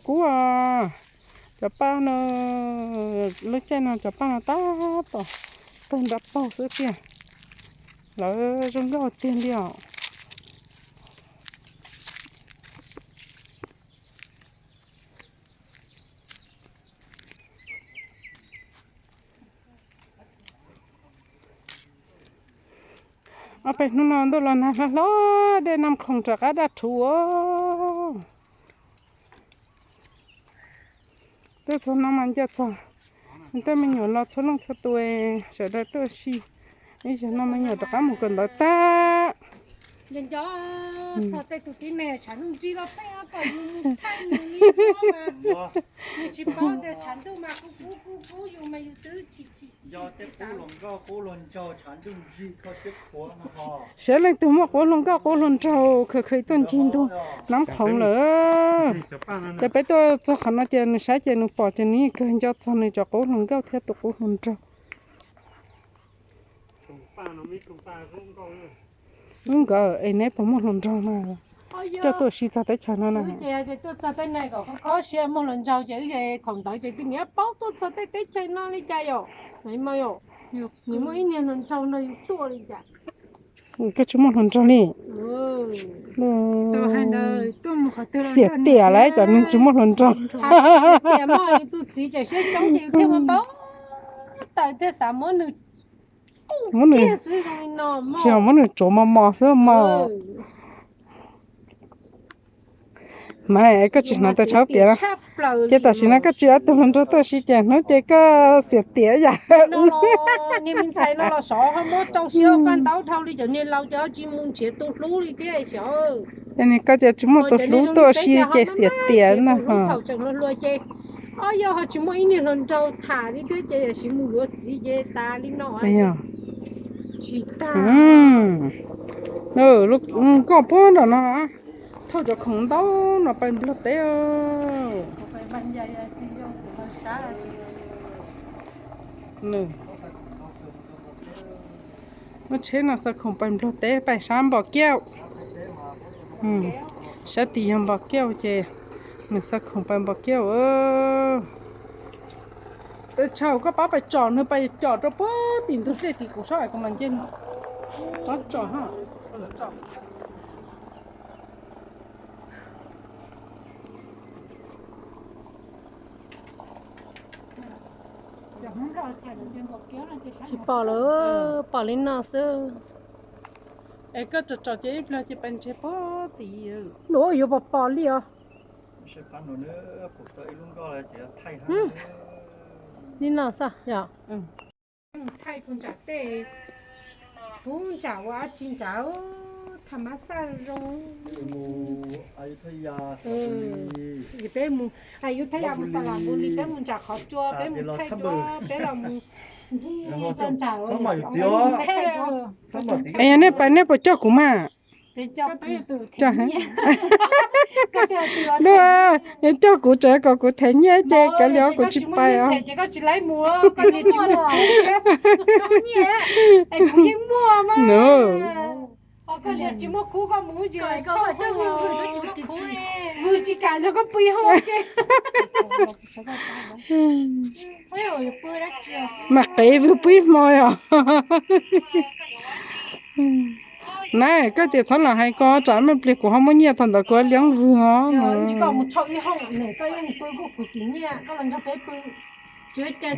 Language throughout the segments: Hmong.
kub os. Cov paj no, lub caij no cov paj no tab tom tawg nra paug xwb tiag. Lawv zoo nkauj tiag li os. Ob peb hnub no ntuj los nag hlob hlob, dej Naj Khoom rov qab daj rhuv os. Tuaj txog no mas nco txog tej me nyuam los txhua leej txhua tus, sawv daws tuaj ua si. Ib zaug no me nyuam rov qab mus kawm ntawv tag. Nco nco txog tej tus tib neeg tshav ntuj nrig los pheej kom yus mus thaij nws li mas, nws tsis paub tias tshav ntuj mas kub kub kub kub yus mas yus twb chim chim chim. Saib leej twg muaj qub hluas nkauj qub hluas nraug khwv khwv tuaj ncig ntug Naj Khoom lawm. Ces peb tuaj txog qhov no ces nws saib ces nws pom ces nws yeej kawg nco txog nws cov qub hluas nkauj thiab tus qub hluas nraug. Wb nkawd es neb puas muaj hluas nraug na? Coj tuaj ua si txog teb chaws no na. Tuaj txog tej neeg kom kho kho siab muaj hluas nraug ces wb thaum ntawd ces twb niaj paub tuaj txog tej teb chaws no li cas yom. Nws muaj ib niag hluas nraug nrog yus tuaj li cas. Koj tsis muaj hluas nraug li. Xiam tiam lawm cov neeg tsis muaj hluas nraug. Tus txiv tseem siab coob ces yus thiaj muaj paub taws thiaj xav muab nws, muab nws, tsis muab nws tsuav mos mos xwb mos. Mas koj tsis hnov tias tshab piav los? Ces tam sim no koj tsis ob tug hluas nraug tuaj si ces hnub ces koj xiam tiam yam. Niag me ntxhais no los xyov ho muab rau siab paj ntaub dhau li cov niag laus ces ho tsis mus nrhiav tus hlub li thiab xyov. Ces niag koj ces tsis muaj tus hlub tuaj si ces xiam tiam na ho. Thaum tseem hluas hluas ces ob yog ho tsis muaj ib niag hluas nraug tham li thiab ces siv mus yuav txiv ces tas li no. Tsis tas. Nkoj puag nram no, thauj cov khoom ntau no pais Nplog teb. Muab tsheb no xa khoom pais Nplog teb pais sab Npom Kiauj. Sab tid yog Npom Kiauj ces nws xa khoom pais Npom Kiauj. Tshauj koj pab pais tsom nws pais tsom rau puag tim ntug dej tim kuv sab es kuv mam nce no. Pab tsom ha. Tsis pom lawm, pom li no xwb. Es koj tsom tsom ces ib pliag ces pais ntshe puag tim. Nuav yuav pom pom li os. Li no xwb yom. Thaij puag nram tej, puag nram ua dab tsi nram, tham mas xaj zoo. Peb mus Ayutthaya mus Xalabuli, peb mus nram qhov tsua, peb mus thaij duab, peb los mus ncig nram. Es yog nej pais nej puas coj kuv mas? Yog coj kuv tseem kom kuv them nyiaj ces kav liam kuv tsis pais os. Mas qev vwg pub ib hmo os. Na koj tias txhob lam hais ko, tsam me pliag kuv ho muaj nyiaj thaum ntawd kuv liab vwg os.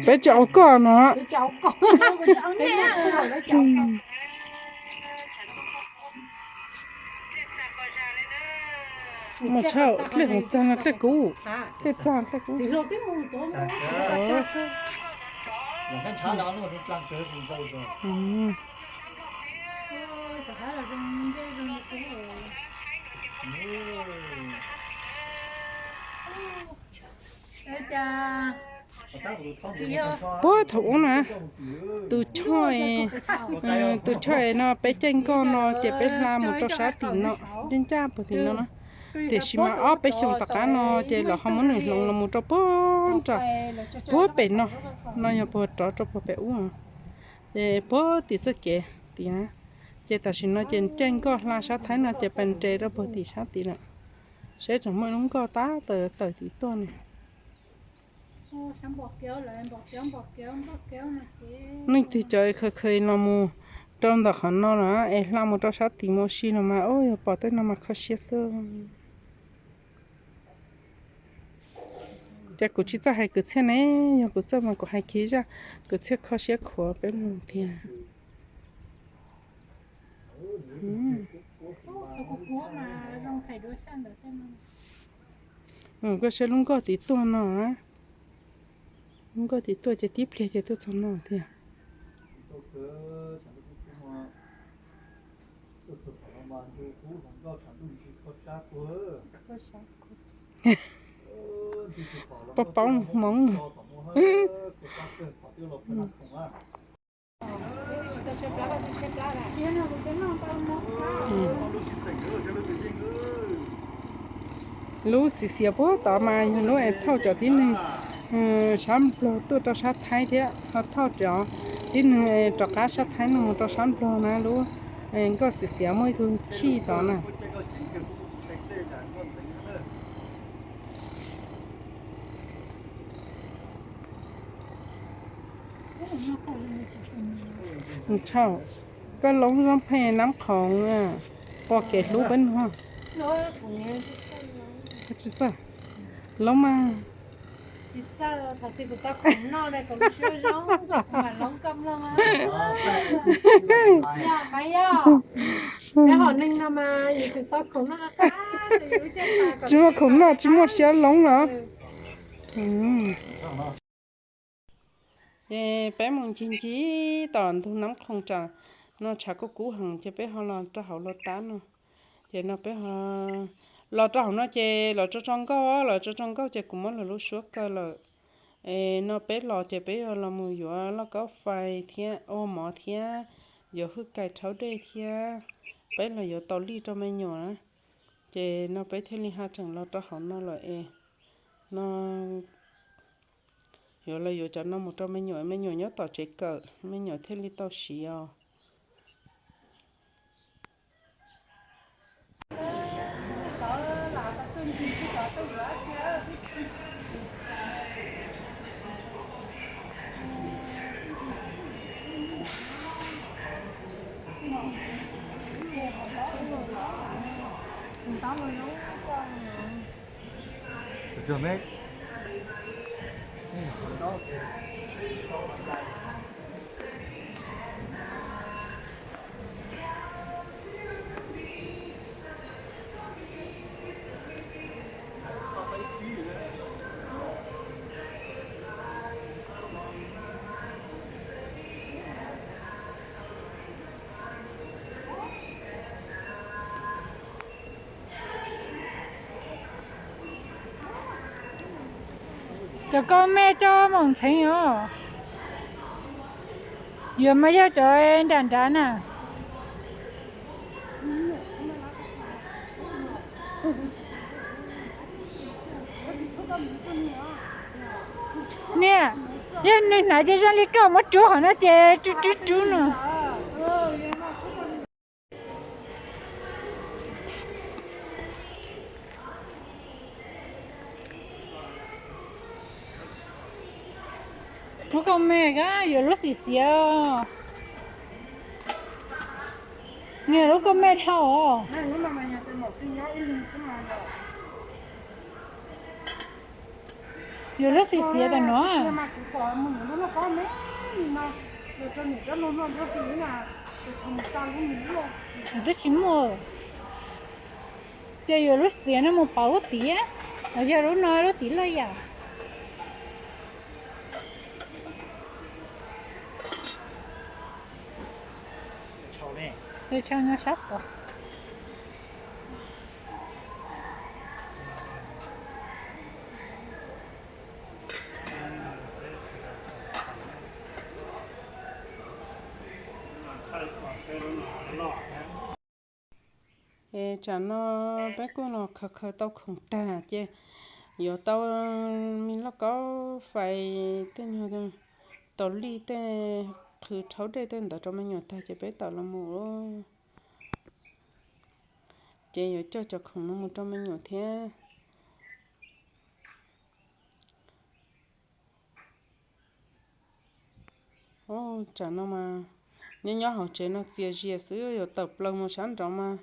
Peb tsis au koj no. Mus tshau, dlej mus txag no dlej kuv. Dlej txag dlej kuv. Puag thaum ub na, tus choj, tus choj no peb caij nkoj no ces peb hla mus rau sab tim no, ncaj ncaj puag tim no na. Tiam sis mas ob peb xyoos tom qab no ces lawv ho muab nws hloov los mus rau puag nram, puag pem no, no yog puag rov rau puag pem ub, ces puag tim txoj kev tim na. Ces tam sim no ces caij nkoj hla sab Thaib no ces pais nres rau puag tim sab tid lawm. Saib tseem muaj lub nkoj tab tawm tawm tim tuaj ne. Leej twg cov khaws khaws los mus rau ntawm qhov no los es hla mus rau sab tim mus ua si los mas, ub, yog pom tej no mas kho siab xwb. Ces kuv tsis txawj hais kwv txhiaj ne, yog kuv txawj mas kuv hais kiag zaj kwv txhiaj kho siab khuav peb mloog tiag. Koj saib lub nkoj tim tuaj no, lub nkoj tim tuaj ces tib pliag ces tuaj txog no tiag. Paub paub hmoov. Lub xiv xiav puag tod mas yog lub es thauj cov tib neeg sab Nplog tuaj rau sab Thaib thiab, ho thauj cov tib neeg rov qab sab Thaib no mus rau sab Nplog na. Lub nkoj xiv xiav muaj ib tug chij tod na. Thaum koj loob zoo pheej nab khoov, pom kev hlub peb no. Tsis txawj loob mas. Tsis muaj khoom noj tsis muaj siab loob los. Ces peb mus ncig ncig tom ntug nab khoov tsam no tshav kub kub heev ces peb ho los rau hauv los tab no. Ces no peb los rau hauv no ces los tso tso nkauj, los tso tso nkauj ces kuv muab lawv lub suab kaw lawm. Es no peb los ces peb yuav los mus yuav lauj kaub fais thiab ua mov thiab yuav hwj kais rhaub dej thiab peb los yuav tau lij rau me nyuam na. Ces no peb thiaj li ho tseem los rau hauv no lawm es no yuav los yuav cov no mus rau me nyuam, me nyuam nyob tom tsev kawm, me nyuam thiaj li tau siv os. Cov koj me coj mus ntxheev os. Yuav mas yog cov nram nrad na. Niam, yog nws hnav ces zoo li koj muab rub qhov no ces rub rub rub no. Lub koj me, yuav lub xim xiav. Niam, lub koj me dhau os. Yuav lub xim xiav tam no. Twb tsis muaj. Ces yuav lub xiav no mus pauv lub tid, los yog lub no lub tid loj yam. Tus tsho nyob sab tod. Es tsam no peb kuj los khaws khaws tau khoom tag ces yuav tau me lauj kaub fais tej nyuag taus lij tej qhwv rhaub dej tej ntawd rau me nyuam tag ces peb tawm los mus. Ces yuav coj cov khoom no mus rau me nyuam thiab. Tsam no mas nyob nyob hauv tsev no txias zias xwb, yuav tawm plaws mus sab nraud mas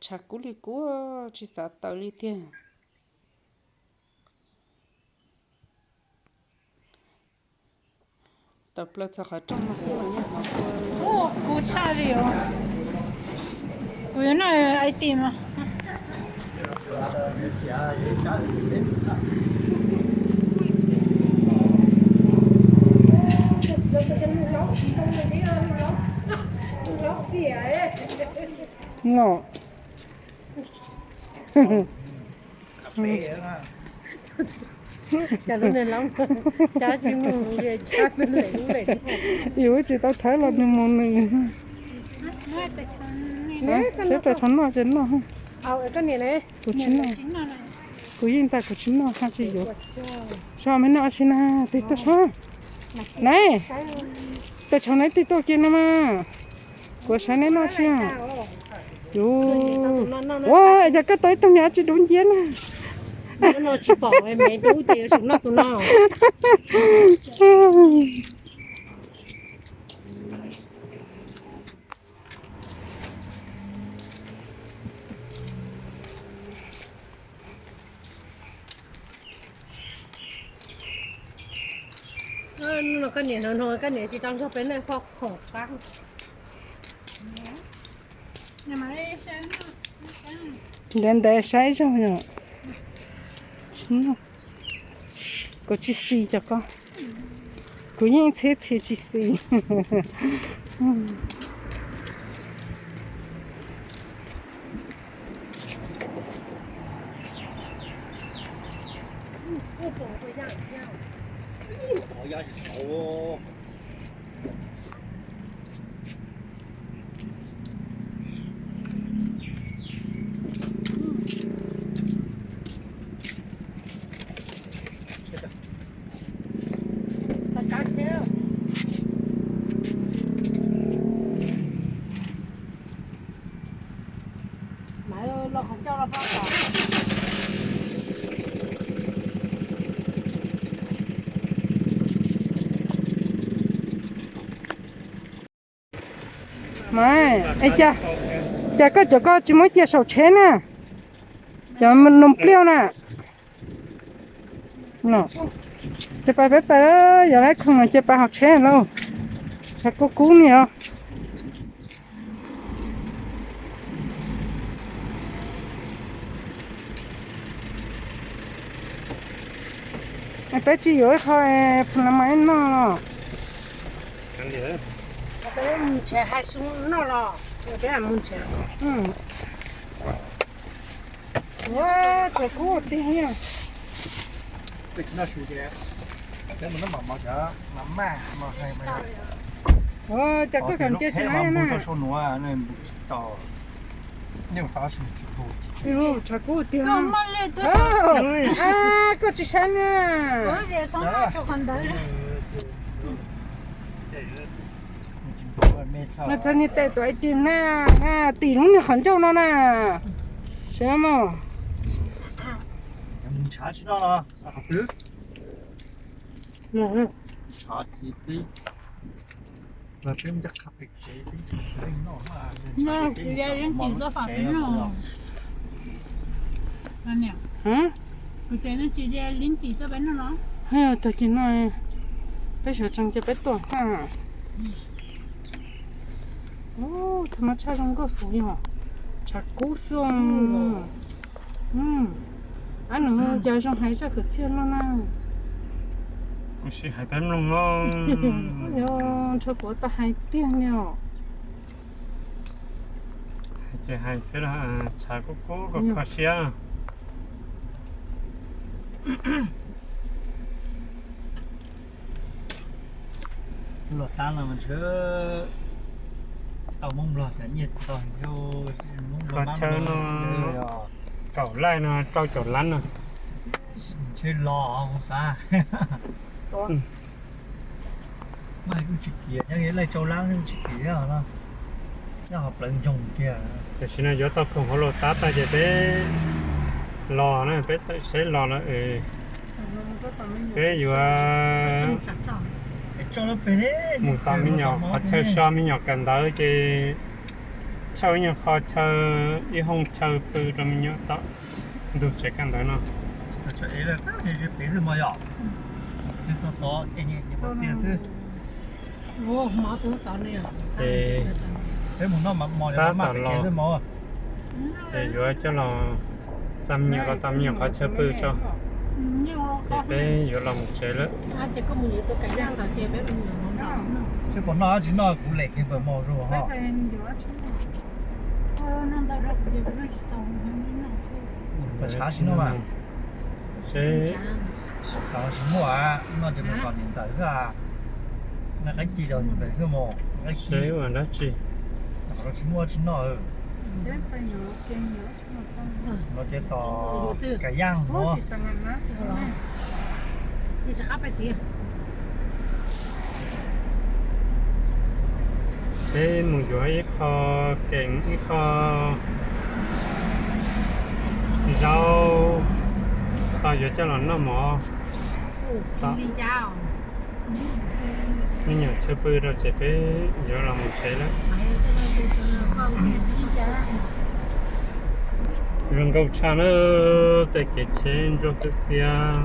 tshav kub li kub, tsis xav tawm li tiag. Tawm plaws txog qhov rooj no xwb los yeej hnov kua. Kub tshaj li os. Kuv yuav noj ice cream mas. No. Yus tsis tau thawb los nws mus nws. Saib tais tsho noj ces noj. Kuv tsis noj. Kuv yeej tas kuv tsis noj haj tsis yuav. Sab me noj tsis na, tig tuaj sab. Nai, tais tsho nai tig tuaj kiag no mas. Kuv saib neb noj tsis. Yus, ua cas koj tau ib tug me ab tsi dub nciab na. Koj niam no, koj niam tsis tau nrog peb noj kho khoom qab. Ntev ntev saib zog yom. Tsis noj. Kuv tsis xis cov ko. Kuv yeej txhiab txhia tsis xis. Mas, es cas, cas koj cov ko tsis muab cia saum tsheb na? Cov nus pliaj na. Ces pais peb pais, yog lawv khoom no ces pais hauv tsheb lauj. Tshav kub kub ni os. Peb tsis yuav ib qho phoo las mas ib noj los. Peb mus nrhiav hav xyoob noj los, peb mus nrhiav. Ua, tshav kub tiag. Ua, cas koj kam cia tsis na na. Tshav kub tiag. Koj tsis saib na. Mas txog niag tes tuam tim na, tim lub niag qhov ncauj no na. Saib mog. Tag kis no peb sawv tsees ces peb tuaj xwb. Thaum no tshaj zoo nkauj xwb yog tshav kub xwb. Ab, nws cas zoo hais zaj kwv txhiaj no na. Kuv sim hais peb mloog os. Yog ntshe kuv tau hais tiag li os. Ces hais xwb los tshav kub kub kho kho siab. Luag tab no ntshe tau Hmoob Nplog cov nyiaj tau Hmoob Nplog. Qhov chaw no kaum laij no rau caum lab no. Ntshe los xav. Mas kuj tsis kiam, nyob laij rau lab kuj tsis kiam thiab no. Nyob qhov plawv ntsoog kiag. Tam sim no yuav tau khoom hauv los tab tag ces peb los na, peb tawm seb los lawm es peb yuav, peb Mus tom me nyuam qhov chaw so me nyuam kawm ntawv ces thauj ib nyuag qho chaw, ib hooj chaw pw rau me nyuam tom ntug tsev kawm ntawv no. Ces tab tom los, ces yuav coj los xa me nyuam los tom me nyuam qhov chaw pw tso, ces peb yuav los mus tsev lawm. Pom noj tsis noj kuv lem kiag npawg mos zuj ho. Tshav tsis noj mas. Tsis muaj, noj ces mus kom niam ntxawm xwb. Noj qab ci los niam ntxawm xwb mos, qab ci. Tsis muaj tsis noj. Los ces tos ka yaj no. Peb mus yuav ib qho keem ib qho zaub, tau yuav coj los noj mov. Me nyuam chaw pw rau ces peb yuav los mus tsev lawm. Zoo nkauj tshaj na, tej kev tsheb ntsuab xiab xiab.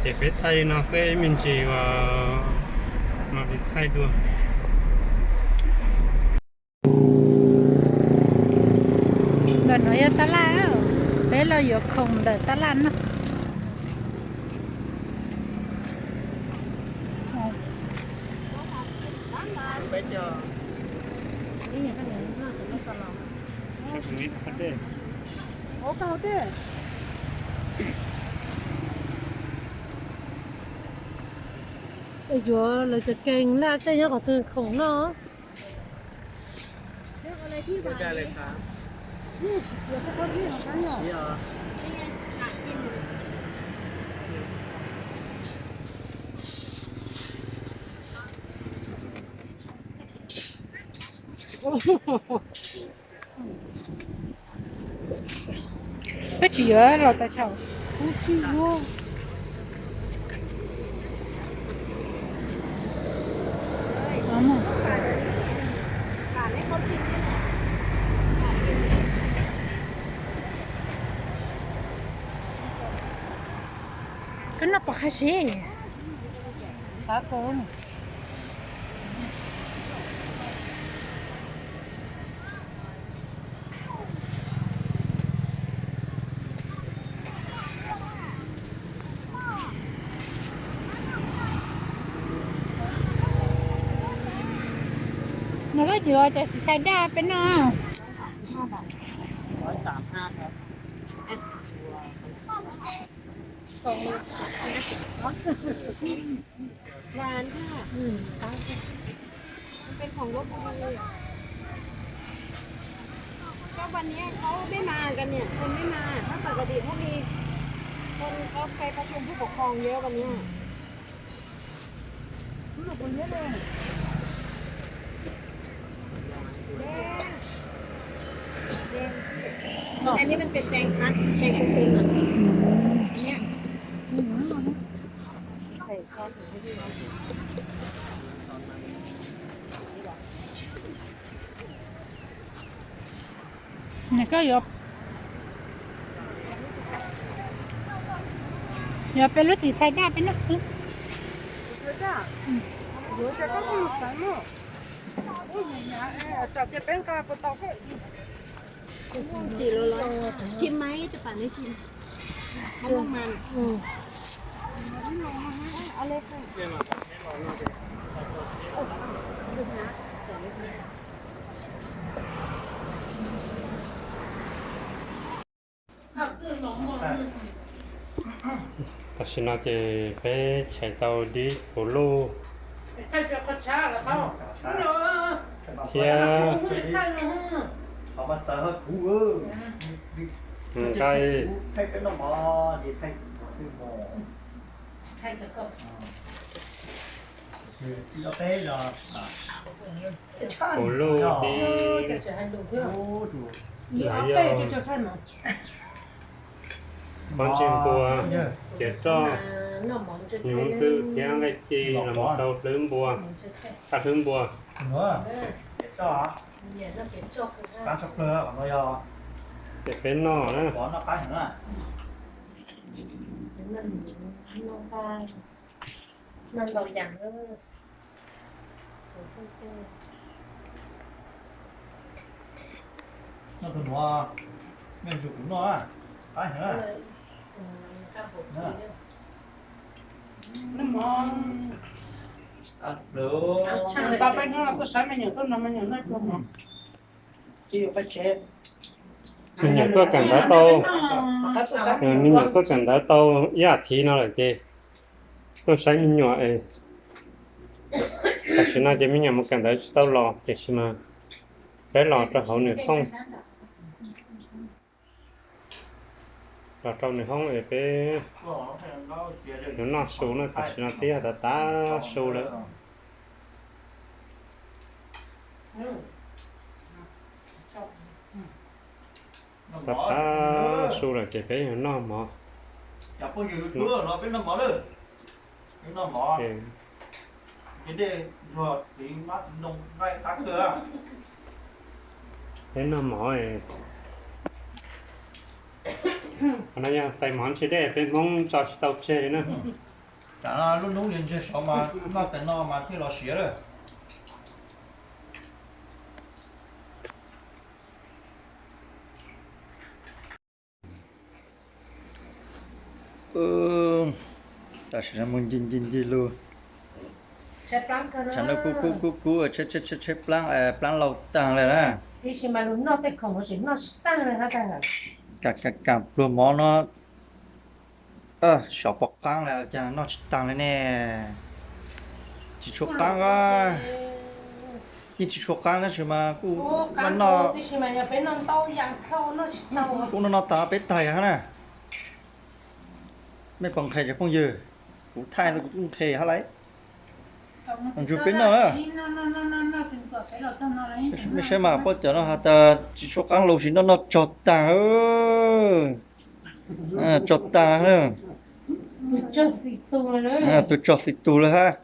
Ces peb thaij li no xwb, ib me ntsis uas mam li thaij dua. Ntawm no yog tab laj, peb los yuav khoom ntawm tab laj no. Yuav lawv cov keeg laj tej nyob qhov twg khoom no. Peb tsis yuav los tas tshauv, kuv tsis yuav. Koj noj pom qab zib. Nws koj yuav cov txiv xav daj peb noj.หวานค่ะ อืม มันเป็นของลพบุรี ก็วันนี้เขาไม่มากันเนี่ย คนไม่มา ถ้าปกติถ้ามีคนเขาไปประชุมผู้ปกครองเยอะวันเนี้ย อันนี้มันเป็นแตงพัด แตงเซ็งๆอ่ะ อันเนี้ย Nws koj yuav, yuav peb lub txiv txhais daj peb noj. Xim los los, chim maib rau pam li xim, maj maj mas. Tam sim no ces peb chais tau dib puv luj thiab nqaij. Puv luj dib, los yog Noj ntseg npua, ces roj hnyuv ntxwb thiab nqaij ci los mus rau hlwb npua, rau hlwb npua. Ces peb noj na. Tau peb hnub no tuaj saib me nyuam, tuaj nrog me nyuam noj tsuag mov. Me nyuam tuaj kawm ntawv tau, me nyuam tuaj kawm ntawv tau ib as thiv no lawm ces tuaj saib me nyuam es tam sim no ces me nyuam mus kawm ntawv tsis tau los, tiam sis mas peb los rau hauv nws thooj, los rau nws hoob es peb yuav noj su na, tam sim no twb yog tav tav su lawm. Tav tav su lawm ces peb yuav noj mov. Peb noj mov, qhov no yog tais mov ntshe dej peb Hmoob tso tsis tau tseg li na. Tam no lub hnub yuav ntseg sov mas noj tais no mas thiaj los siav lawm. Tam sim no mus ncig ncig ncig lug, tshav ntuj kub kub kub kub, tshaib tshaib tshaib plaab, plaab laug taag le na. Kam pluag mov no, sov pom qaab le cas noj tsis taag le ne. Tsis tshua qaab, yeej tsis tshua qaab tab sis mas kuj noj, kuj noj noj taag peb taig hab na. Mej puas nqhes cov phooj ywg? Kuv thaij kuv kuj nqhes hab lauj. Ntsug peb noj na. Mej saib mas puab cov no has tas tsis tshua qaab lug sis noj noj tsog taag. Tsog taag, tus tsog xis tug lawm hab.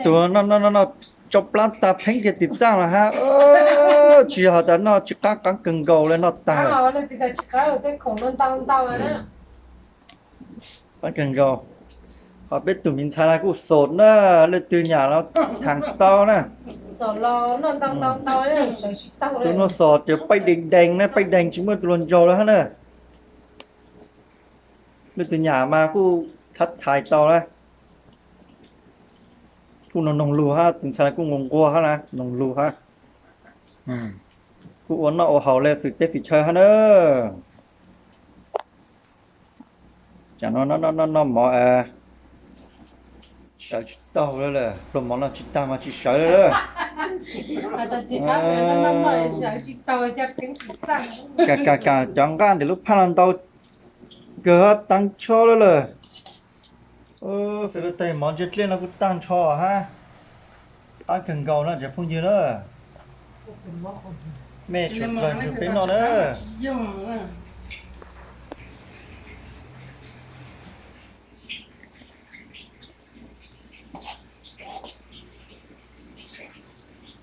Tus no noj noj noj tsau plaab taag pheeb kiag tim txaaj los hab. Tsis yog has tas noj tsis qaab, qaab kawg nkaus le, noj taag lawm. Qaab kawg nkaus. Ho peb tug miv ntxhais no kuj xom na, leej twg nyam los thaam tau na. Tus no xom ces paib deeg deeg na, paib deeg tsis muaj tus luag ntsaug le hab na. Leej twg nyam mas kuj thav thais tau na. Kuj noog noog lug hab, tus ntxhais no kuj nquag nquag hab na, noog lug hab. Kuj ua noj ua haus le xwm teb xwm chaw hab na. Tam no noj noj mov sawv tsis taug le, pluag mov no tsis taag mas tsis sawv le. Kam kam kam cov nqaj ntawm lub phaj no ntau kawg, taag nrho le lawm. Xws le tais mov ntsia dlej no kuj taag nrho hab. Qaab kawg nkaus no cov phooj ywg na. Mej suav dlawg ntsug peb noj na.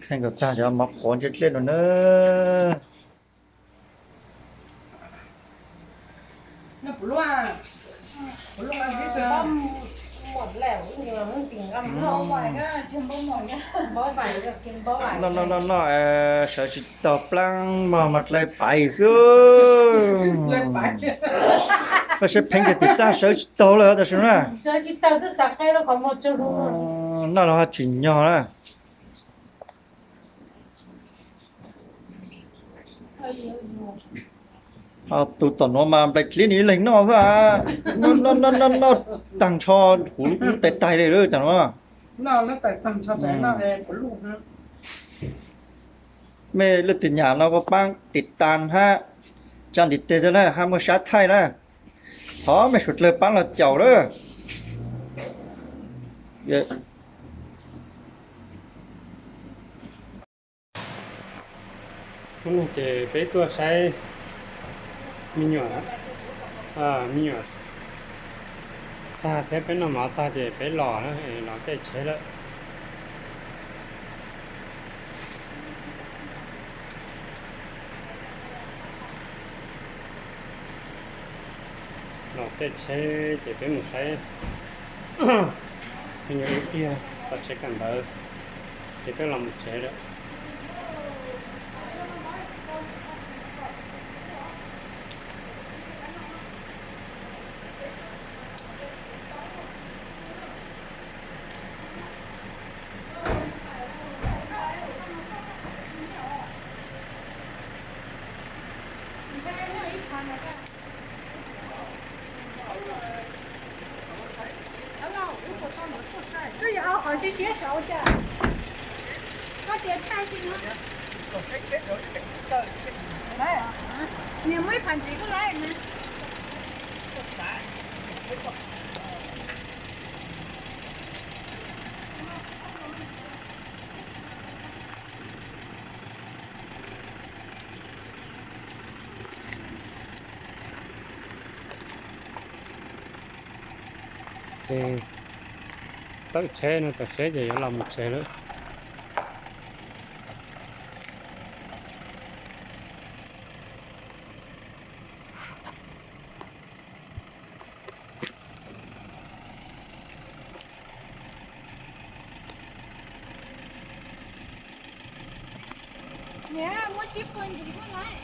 Kheej nkaus taag cov mov qhuav ntsia dlej no na. Noj noj noj, sawv tsis taug, plaab mog mas dlawg paiv xwb. Koj saib pheej kiag tim txaaj sawv tsis taug le tam sim na. Noj los ho tsim nyog na. Tus tom nuav mas nplaim dlib nws ib leeg noj xwb. Noj noj noj taag nrho kuv lub tais taig le tam nuav. Mej leej twg nyam no kuj paab tiv tas hab, tsa ntiv teg tag na hab muaj sab thaij na. Thov mej suav dlawg paab los caum lawm. Hnub no ces peb tuaj saib Me nyuam, me nyuam tag thiab peb noj mov tag ces peb los, los tej tsheb lawm. Los tej tsheb ces peb mus saib me nyuam ib pliag tom tsheb kawm ntawv ces peb los mus tsev lawm. Koj yuav qhov siab siab saud cas? Koj tias tag xwb no. Niam muab ib phav ntxiv koj laib na. Ces tawm tsheb no, tawm tsheb ces yuav los mus tsev lawm. Niam, muab tsib puas ntxiv koj laib.